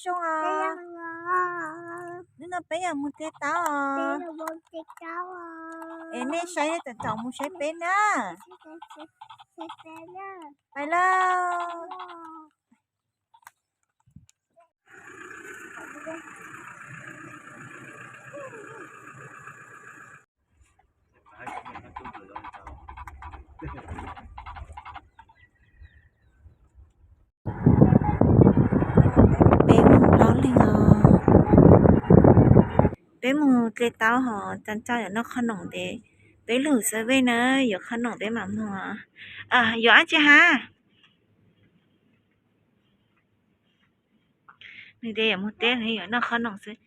Zoo os. Hnub no peb yuav mus de taub os. Es nej saib nej tawm tsom mus saib peb na. Pais lauj. Peb mus plaub leeg os. Peb mus de taub hos Tsa Tsauj yuav noj qhob noom ces peb lug xav vej na, yuav qhob noom peb mam mus. Yuav dab tsi hab? Nws tias yuav mus teb, nws yuav noj qhob noom xwb.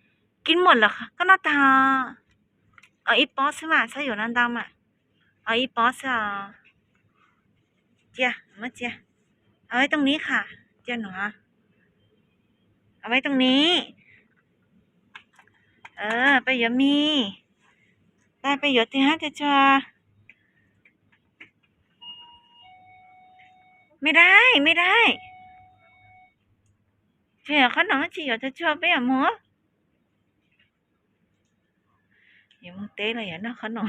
Kib muam los koj noj tag? Ib pob xwb mas, txhob yuav no ntau mas. Ib pob xwb os. Cia, muab cia. Au, too ni qha, cia no. Au, too ni. Peb yuav mi. Peb yuav twg hab, cia tsuag. Me dab, me dab. Tsis yuav qhob noom tsis yuav, cia tsuag peb yuav mus. Yuav mus teb los yuav noj qhob noom.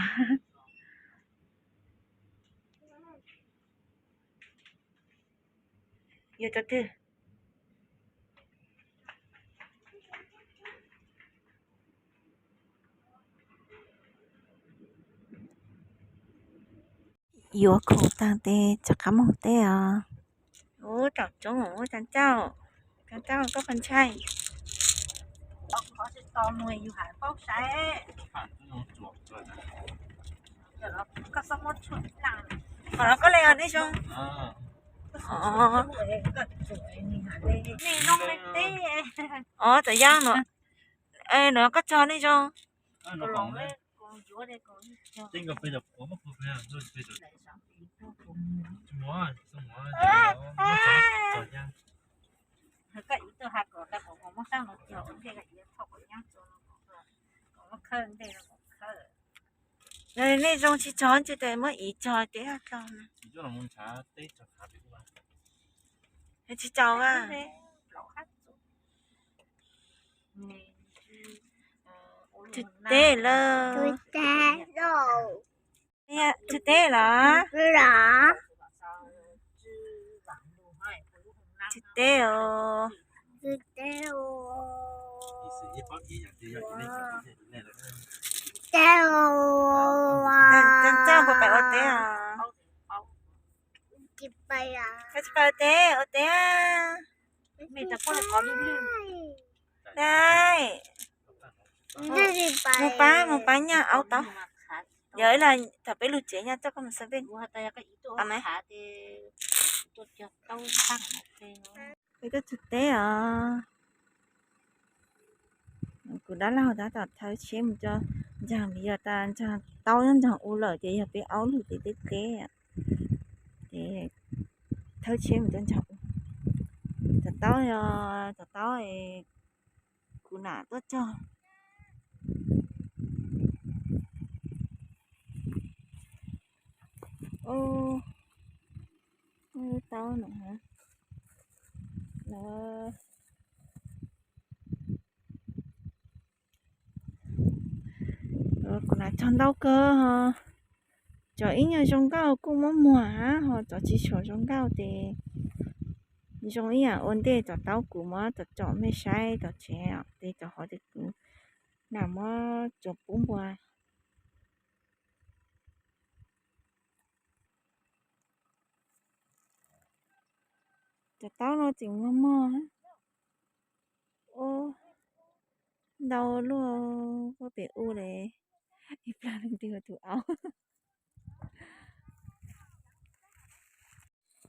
Yuav cov twg? Yuav khoom tag tes rov qab mus teb os. Ub, tsaum tsoob, Tsa Tsauj, Tsa Tsauj koj puas ntshai? Qhov no koj le os, nej zoo. Nej zoo li teb. Os, txawm yog no, no koj tso nej zoo. Nej zoo tsis tso, tsis tes muab ib tso teb tau. Tsis tso a. Tsis teb lawm. Tsis teb los? Tsis teb os. Teb os. Tsis pais ua teb, ua teb. Dai. Mus pab, mus pab nyaj aub taub. Yog ib los thaum peb lug tsev nyaj coj koj mus xav peb. Peb tuaj tsuag teb os. Kuv dab laug tab tom thawb tsheb mus tso, ntsaag yog tas ntsaag taub nyob ntsaag u lawm ces yog peb aub lug ces teb teb. Ces thawb tsheb mus tso ntsaag u. Cov taub, cov taub kuv nam tuaj cog. Taub no, kuv nam cog ntau kawg. Cov ib nyuag zoo nkauj kuj muab muag hab, ho cov tsis tshua zoo nkauj ces zoo ib yam ua ntej cov taub kuv muab cov tsom mej saib tom tsev, ces cov hov ces kuv nam muab tsuav pub npua. Cov taub no tseem mog mog. Ntau luaj, puag pem u le, ib plag leej twg ua tus aub.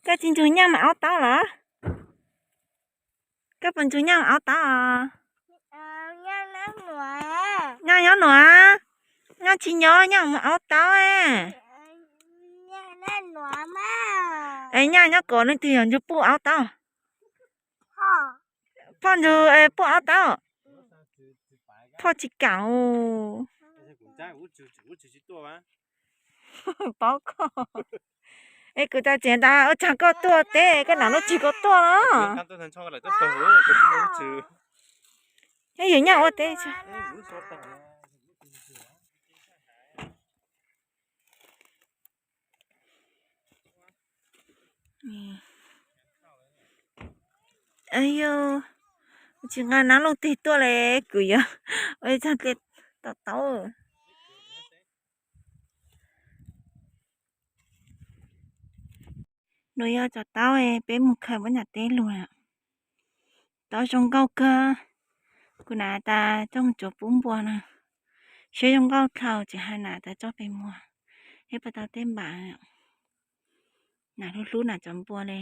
Koj tsis ntsug nyaj mus aub taub los? Koj puas ntsug nyaj mus aub taub? Nyaj nyob nuav, nyaj tsis nyob, nyaj mus aub taub. Es nyaj nyob kov leej twg yog ntsug puj aub taub? Phoj ntsug puj aub taub. Phoj tsis kam. Paub koj. Es kuv tas tsev tas ua tsaug koj tuaj teb, koj nam lub txim koj tuaj los. Yog yus nyaj ua teb. Yog tsis nqa nab looj tig tuaj li, kuv yuav ua tsaug tes tom taub. Nws yog cov taub peb mus khaws puab nram teb lug. Taub zoo nkauj kawg. Kuv nam tas coj mus tsuav pub npua na. Siab zoo nkauj dhau tsis hais nam tas coj pem muag, ib puas tau tej npam. Nam hlub hlub nam cov npua li.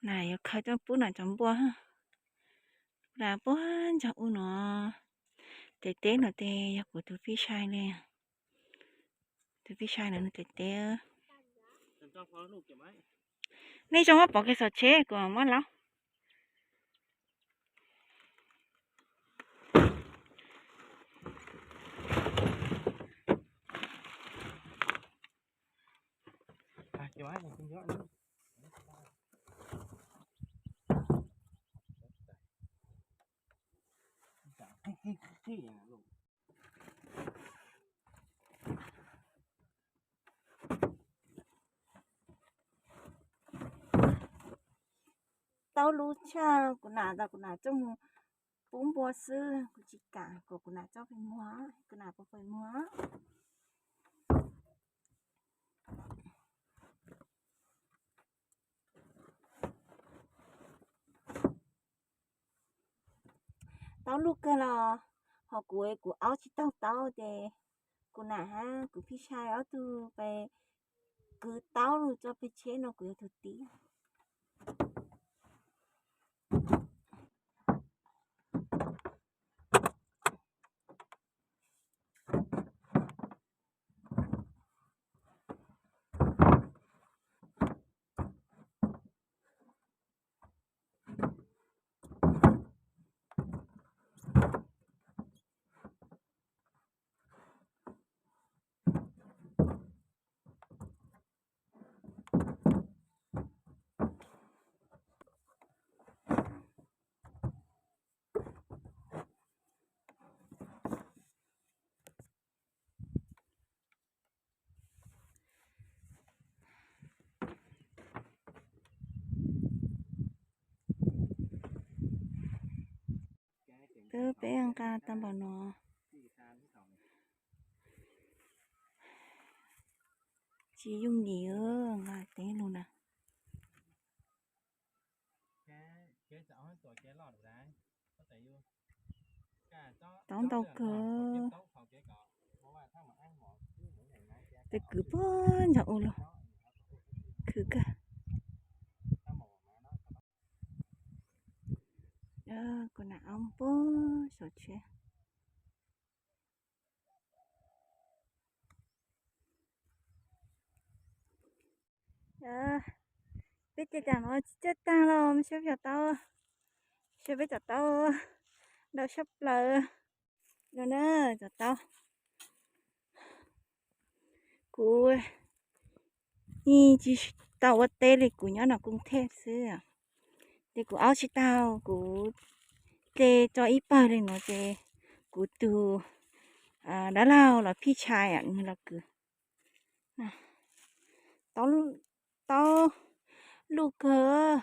Nam yuav khaws coj pub nam cov npua. Kuv nam puag ntsaum ub no. Tes teb no tes yog kuv tus phij sai li. Tus phij sai no nws tes teb. Nej zoo muab pov kev xov tsheb kuv muab laub. Taub lub tshaj kuv nam tas kuv nam coj mus pub npua xwb, kuv tsis kam kom kuv nam coj pem muag, kuv nam puas pem muag. Taub luj kawg los, ho kuv kuv aub tsis taug taub ces kuv nam hab kuv phij sai ob tug pes kwv taub lug tso peg tsheb no kuv yog tug tib. Peb nqa tau npaum no. Tsis yooj yim nqa teb lug na. Tau ntau kawg. Tes kwv puag ntsaum ub lug, khwv kawg. Kuv nam aub puag saum tsheb. Peb cov taub no tsis txawj taag los saib peb cov taub, saib peb cov taub ntau sab plaws no na, cov taub. Kuv yeej tsis tau ua teb li, kuv nyob no koom thej xwb, ces kuv aub tsis taug, kuv tle tso ib pawg li no ces kuv tus dab laug los phij tshai nws los kwv. Taub luj kawg,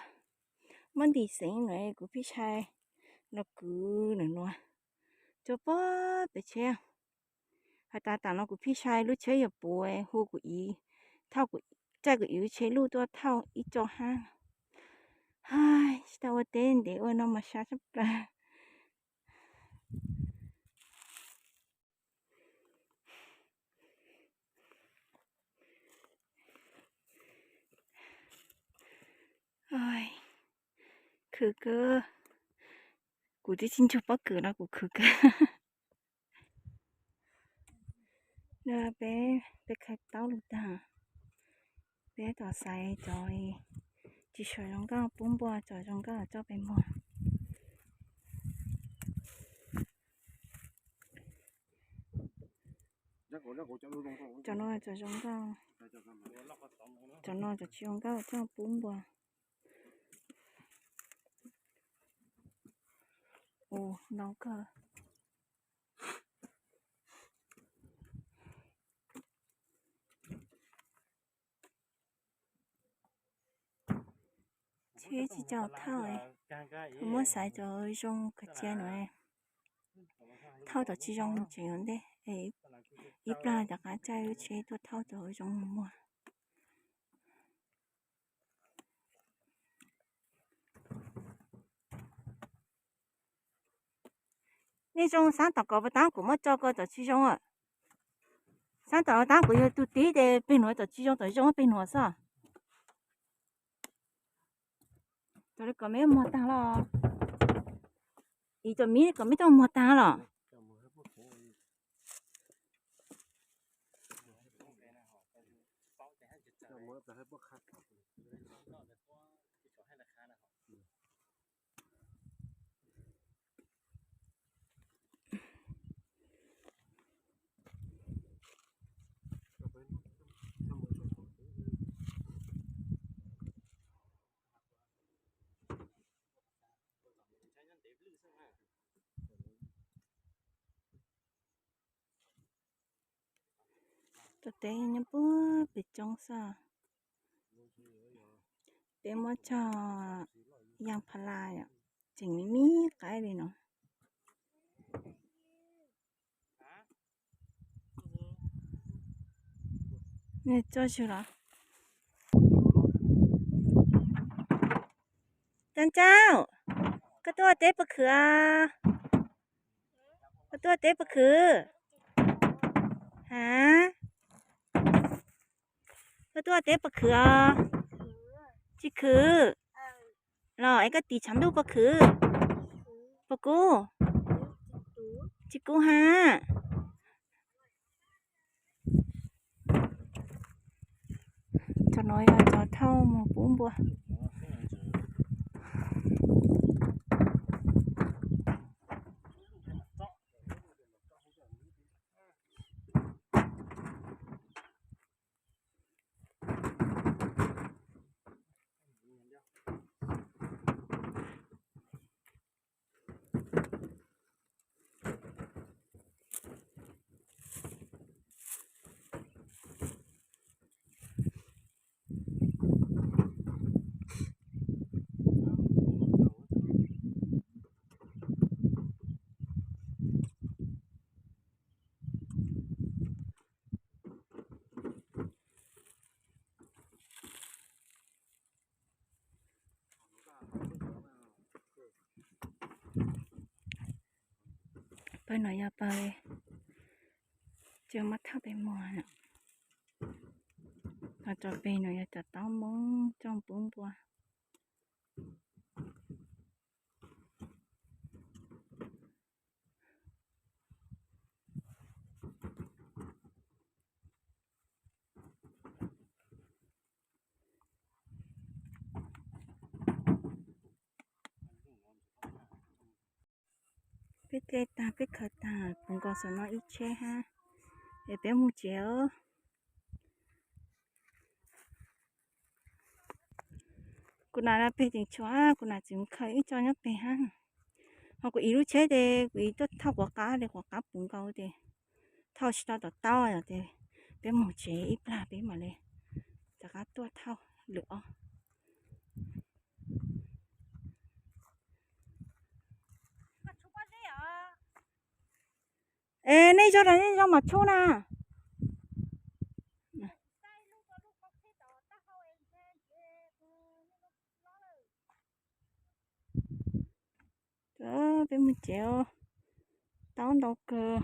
muab ntim xeev no kuv phij tshai los kwv nws nuav, tso puag pem tsheb. Has tas tam no kuv phij tshai lub tsheb yuav puv, hu kuv txaij kuv ib tsheb luj tuaj thauj ib co hab. Tsis tau ua teb ntev ua no mas sab sab plaws. Khwv kawg, kuv twb tsis nrug pob kws no kuv khwv kawg. Peb, peb khaws taub lug tag, peb tom xaiv cov tsis sawv zoo nkauj pub npua, cov zoo nkauj coj pem muag. Cov no cov zoo nkauj, cov no cov tsis zoo nkauj coj pub npua. Ua ntau kawg. Tsheb tsis tau thauj, muab xaiv cov zoo kawg cia no. Thauj cov tsis zoo tseem yuav ntej, ib plag rov qab caij lub tsheb tuaj thauj cov zoo muag. Nej zoo xav tom ko puas tab kuv muab tso ko tom tsis zoo. Xav tom tab kuv yog tus tib ces peg nuav tom tsis zoo, tom zoo peg nuav xwb. Cov li kom meb muag taag los, ib cov mib kom meb coj muag taag los. Tuaj teb nyob puag pem tsoob xwb. Peb muab cog yam pha la, tseem me me qaib li no. Nej tso zog los? Cov ntxawg, koj tuaj teb puas khwv? Koj tuaj teb puas khwv? Ha? Koj tuaj teb puas khwv os? Tsis khwv los es koj tis tshav ntuj puas khwv? Puas kub? Tsis kub ha. Cov no yog cov thauj mus pub npua. Pawg no yog pawg coj muab thauj peb muag. Ho cov pem no yog cov taub moob coj pub npua. Peb teb tag peb khaws tag puv nkaus saum no ib tsheb hab, es peb mus tsev os. Kuv nam peg tseem tshuav, kuv nam tseem khaws ib co nyob peg hab. Ho kuv ib lub tsheb ces kuv ib tuaj thauj quav qab li, quav qab puv nkaus ces thauj tsis tau tom taub os ces peb mus tsev ib plag peb mam li rov qab tuaj thauj lwm ob. Es nej zog los nej zog mas tshub na. Peb mus tsev, taub ntau kawg.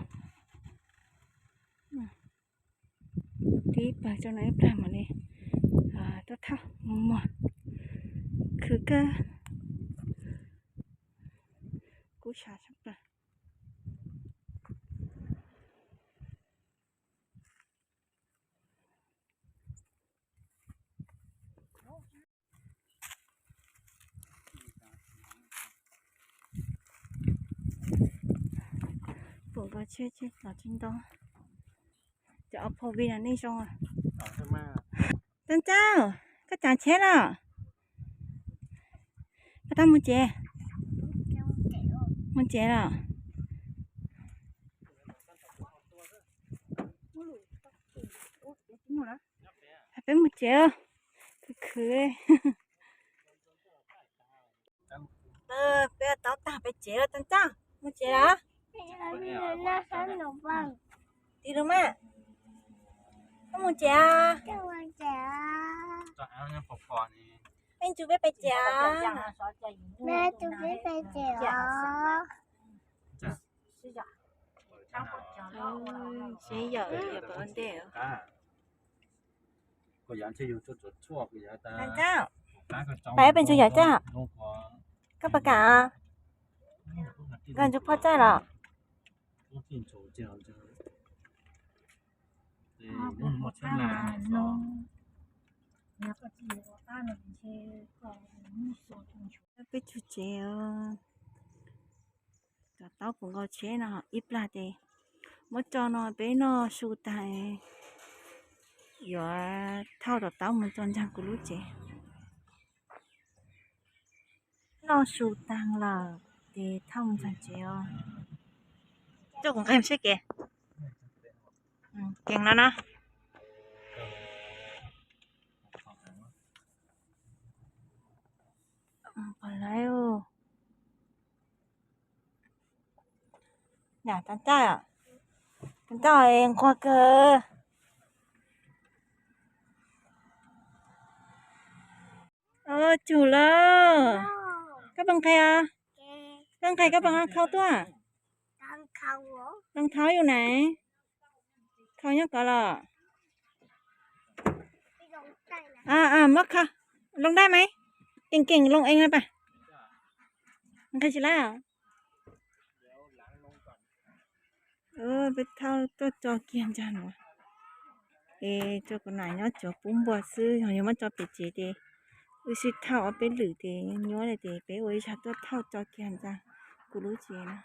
Tib pawg tso no ib plag mam li tuaj thauj mus muag. Khwv kawg, kub sab tshaj plaws. Pum nkaus tsheb tsis los tsis ntau. Ob phav vij no nej zoo. Txawj Ntxawg, koj tsav tsheb los? Koj tab mus tsev? Mus tsev los? Peb mus tsev, khwv khwv. Peb taub tag peb tsev los Txawj Ntxawg, mus tsev los? Tiv lus mas. Koj mus tsev. Peb ntsug peb pais tsev. Sib yawm yawm pov ntej. Pais peb ntsug yawm txaj. Koj puas kam? Koj ntsug phoj txaij los? Peb tsug tsev. Tom taub puas nkaus tsheb no ib plag ces muab tso no peb noj su tag, yuav thauj tom taub mus tso ntseeg kuv lub tsev. Noj su tag lawm ces thauj mus ntseeg tsev os. Coj kuv nqe seb kev, kev no no. Pom lawm. Yam tas ncaj, tas ncaj nquag kawg. Tsum lawm. Koj puas nqhis os? Koj nqhis koj puas khau tuaj? Rau thaub yus na. Khau nyob kov los? Muab khau. Loo daj mas. Keem keem loo eev na pas. Nqhis tsis lawm. Peb thauj tuaj tso kiag ntag no. Es tso kuv nam nyob tsuav pub npua xwb, yog yuav muab tso pem tsev ces wb sib thauj ob peb lwm ces nyuaj li ces peb ua ib zag tuaj thauj tso kiag ntag kuv lub tsev na.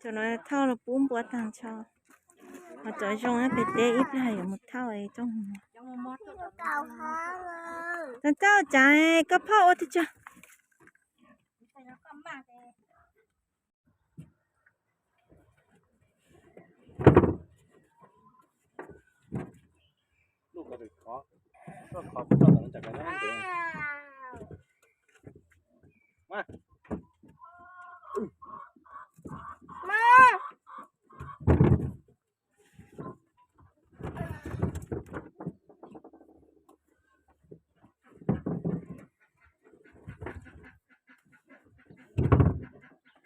Cov no thauj los pub npua tag nrho. Ho cov zoo pem teb ib plag yuav mus thauj tsooj. Txawj Ntxawg, koj phauj ua twg tso.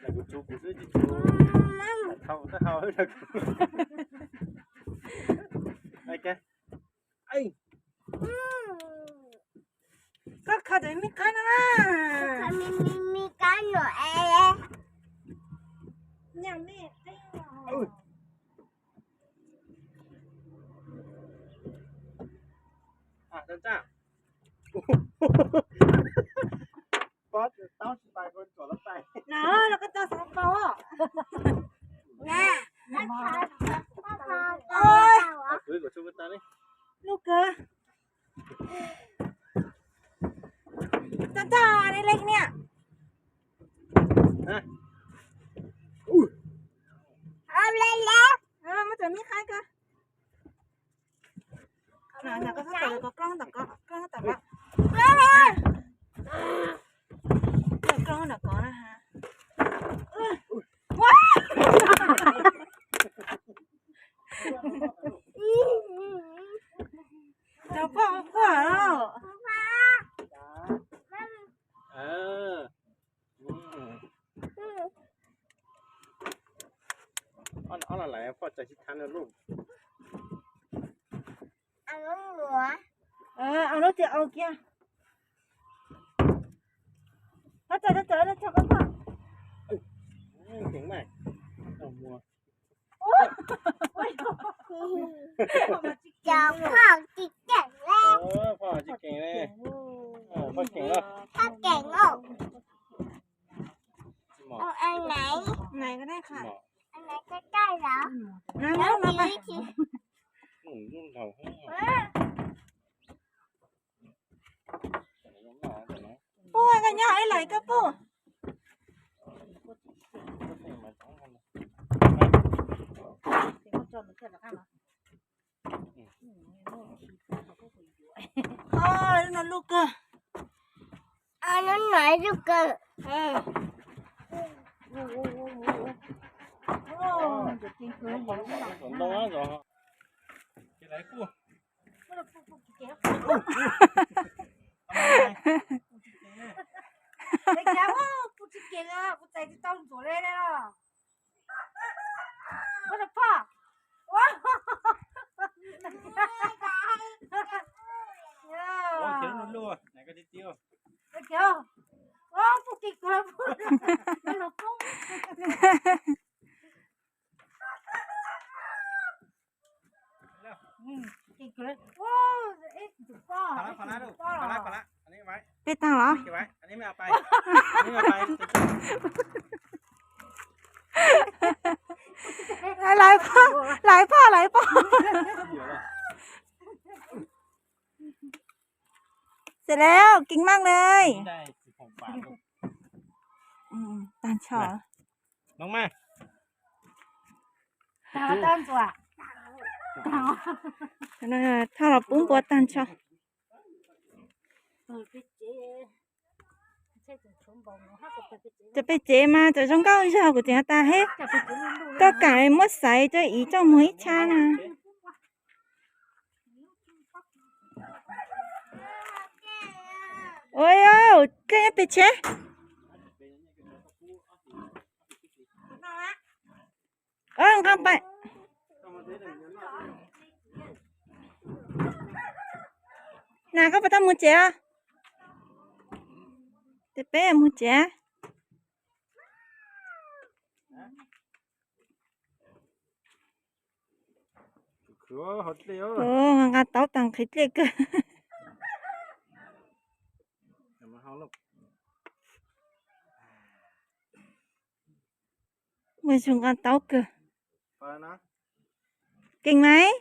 Kuv tsuv kuv xwb tsis tsuv. Thauj, thauj, thauj. Koj kho cov me qab no na. Me qab no. No los koj tau xav paus. Lub kawg. Txawj Ntxawg, dej leej niam. Muab cov me qab ko. Koj txhob tawm ko, koj tawm ko, koj tawm ko. Koj tawm ko na ha. Cov poj quaj los. Ob no lawm poj txawg sib thab no lauj. Au lub tias au kiag. Poj txawg, poj txawg, poj txawg. Tsis mos. Nws nyob no pa. Puj, koj nyob ib leeg koj puj. Lub no luj kawg. Lub no luj kawg. Peb tag los? Laiv phoj, laiv phoj, laiv phoj. Xes lawm, keej maj le. Tag nrho. Thauj los pub npua tag nrho. Cov pem tsev mas cov zoo nkauj zog kuv tseem tas heb. Koj kam muab xaiv coj ib coj muag ib tshab na. Ua, koj nyob pem tsev. Nqa pais. Na koj puas tau mus tsev os? Ces peb mus tsev. Nqa taub tag nqhis dlej kawg. Muaj zug nqa taub kawg. Keej mas.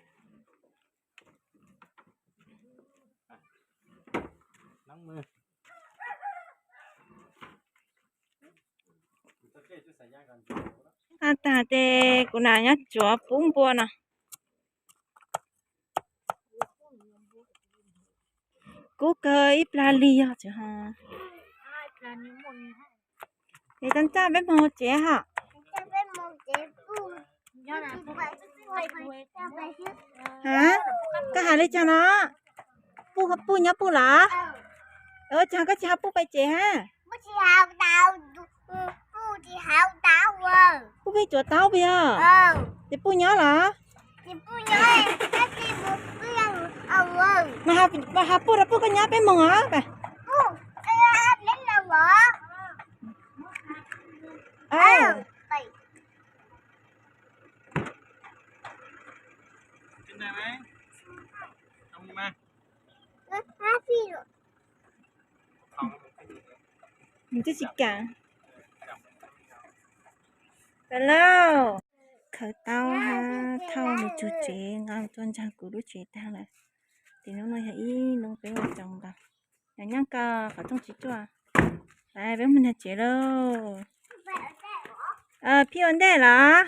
Nqa tag ces kuv nam nyob tsuav pub npua no. Kub kawg ib plag lig yog tsis ho. Es coj ncaj peb mus tsev hos. Ha, koj hais li cas no? Puj, puj nyob puj los? Ua cas koj tsis ho puj pais tsev ha? Puj pheej tsuav taub puas yog? Ces puj nyob los? Mas ho puj rau puj koj nyob peb moog os. Nws twb tsis kam. Tau lauj, khaws taub hab thauj mus txug tsev, nqa tuaj ntsaag kuv lub tsev taag lawm. Ces nub no yog ib nub peb ua tsaug ntau. Nyob nyob koj qhov rooj tsis ruaj. Peb mus nrug tsev lauj. Phij ua ntej los?